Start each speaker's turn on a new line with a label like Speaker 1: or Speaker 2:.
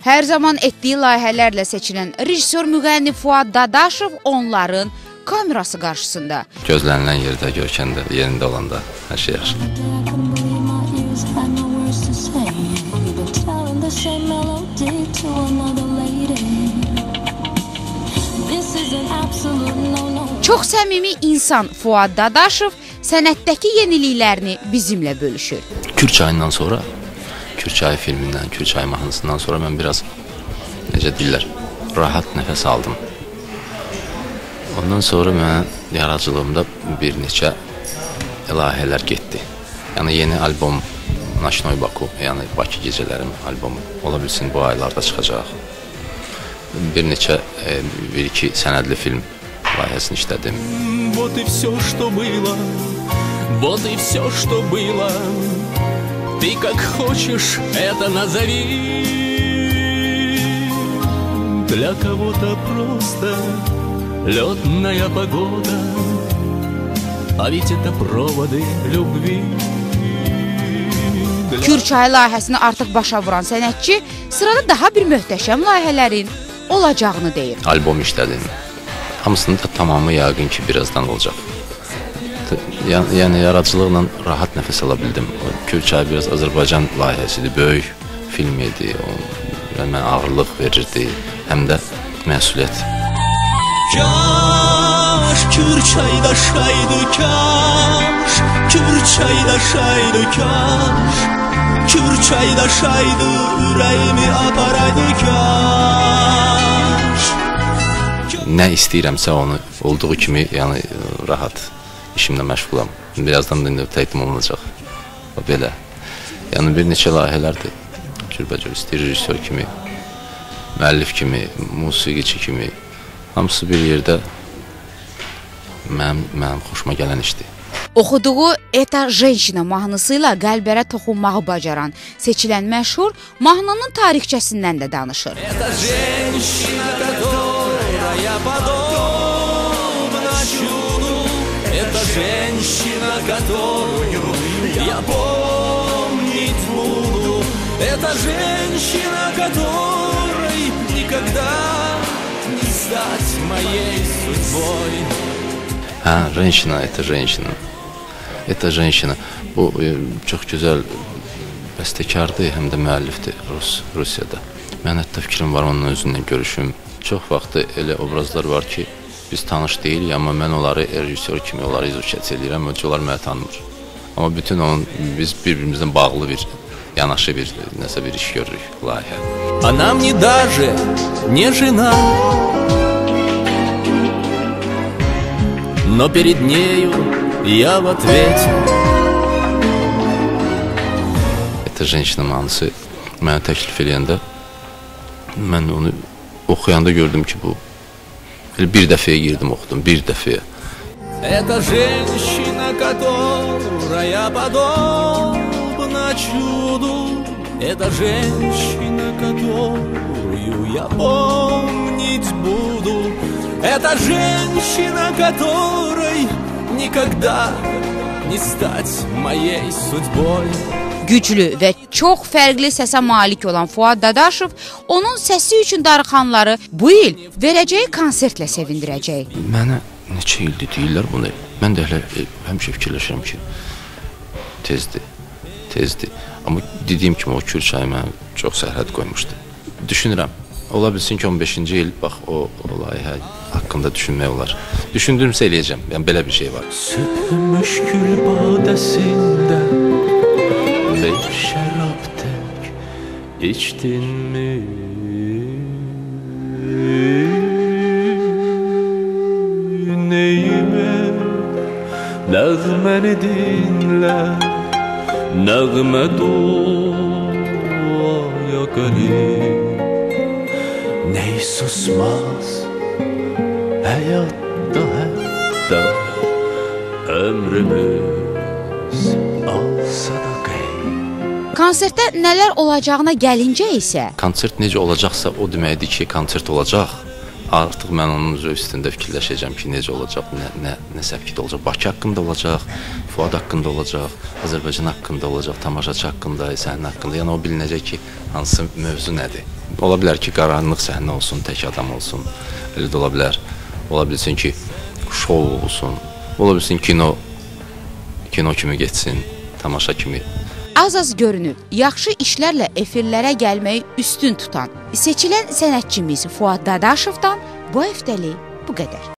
Speaker 1: Hər zaman etdiyi layihələrlə seçilən rejissor müğənni Fuad Dadaşov onların kamerası qarşısında.
Speaker 2: Gözlənilən yerdə, görkəndə, yerində olanda hər şey yaxşıdır.
Speaker 1: Çox səmimi insan Fuad Dadaşov sənətdəki yeniliklərini bizimlə bölüşür.
Speaker 2: Kürçayından sonra, Kürçayı filmindən, Kürçayı mahnısından sonra mən biraz, necə deyirlər, rahat nəfəs aldım. Ondan sonra mən yaradıcılığımda bir neçə layihələr getdi. Yəni yeni albom Noçnoy Baku, yəni Bakı Gecələrim albomu ola bilsin bu aylarda çıxacaq. Bir neçə, bir-iki sənədli film layihəsini işlədim.
Speaker 3: Вот и все, что было, вот и все, что было. Ты как хочешь это назови. Для кого-то просто летная погода, а ведь это проводы любви.
Speaker 1: Kürçayı layihəsini artıq başa vuran sənətçi sırada daha bir möhtəşəm layihələrin olacağını deyir.
Speaker 2: Albom işlədim. Hamısının da tamamı yəqin ki, birazdan olacaq. Yəni yaradıcılıqla rahat nəfəs ala bildim. Kürçayı biraz Azərbaycan layihəsidir, böyük film idi. Mənə ağırlıq verirdi, həm də məsuliyyət.
Speaker 3: Kaş Kürçaydaşaydı, kaş Kürçaydaşaydı, kaş Kürçaydaşaydı, ürəyimi aparaydı, kaş.
Speaker 2: Nə istəyirəmsə onu olduğu kimi, yəni rahat işimlə məşğulam. Birazdan da indi təqdim olunacaq. Belə. Yəni bir neçə layihələrdir. Cürbəcür istəyir rejissor kimi, müəllif kimi, musiqiçi kimi. Hamısı bir yerdə mənim xoşuma gələn işdir.
Speaker 1: Oxuduğu "Eta Женщина" mahnısı ilə qəlblərə toxunmağı bacaran seçilən məşhur mahnının tarixçəsindən də danışır.
Speaker 3: Это женщина, которая подобна чуду. Это женщина, которую я помнить буду. Это женщина, которой никогда не стать моей судьбой.
Speaker 2: Hə, женщина, это женщина. Это женщина. Bu çox gözəl bəstəkardır, həm də müəllifdir Rusiyada. Mən hətta fikrim var onun özündən görüşüm. Çox vaxtı elə obrazlar var ki, biz tanış deyilik, amma mən onları rejissor kimi onları izuçət eləyirəm, onlar mənə tanımır. Amma bütün onun, biz bir-birimizdən bağlı bir, yanaşı bir, nəsə bir iş görürük, layihə.
Speaker 3: Она мне даже не жена, но перед нею я в ответе.
Speaker 2: Это женщина mahnısı mənə təklif eləyəndə, mən onu oxuyanda gördüm ki, bu elə bir dəfəyə girdim, oxudum, bir dəfəyə.
Speaker 3: Это женщина, которая подобна чуду. Это женщина, которую я помнить буду. Это женщина, которой никогда не стать моей судьбой.
Speaker 1: Güclü və çox fərqli səsə malik olan Fuad Dadaşov onun səsi üçün darıxanları bu il verəcəyi konsertlə sevindirəcək.
Speaker 2: Mənə neçə ildir deyirlər bunu. Mən də elə həmişə fikirləşirəm ki, tezdir, tezdir. Amma dediyim kimi o Kürçayı mənə çox sərhəd qoymuşdu. Düşünürəm, ola bilsin ki, 15-ci il bax o layihə haqqında düşünmək olar. Düşündüyümsə eləyəcəm, yəni belə bir şey var.
Speaker 3: Sübh müşkül badəsində bir şərab tək içdin mi? Neyime nəğməni dinlə, nəğmə duaya qəlib. Ney susmaz həyatda hətta ömrümüz alsa da qeyb.
Speaker 1: Konsertdə nələr olacağına gəlincə isə?
Speaker 2: Konsert necə olacaqsa o deməkdir ki, konsert olacaq. Artıq mən onun üstündə fikirləşəcəm ki, necə olacaq, nə səpkidə olacaq, Bakı haqqında olacaq, Fuad haqqında olacaq, Azərbaycan haqqında olacaq, tamaşaçı haqqında, səhnə haqqında. Yəni o bilinəcək ki, hansı mövzu nədir. Ola bilər ki, qaranlıq səhnə olsun, tək adam olsun. Elə də ola bilər. Ola bilsin ki, şou olsun. Ola bilsin kino kimi getsin, tamaşa kimi.
Speaker 1: Az-az görünüb, yaxşı işlərlə efirlərə gəlməyi üstün tutan, seçilən sənətçimiz Fuad Dadaşovdan bu həftəlik bu qədər.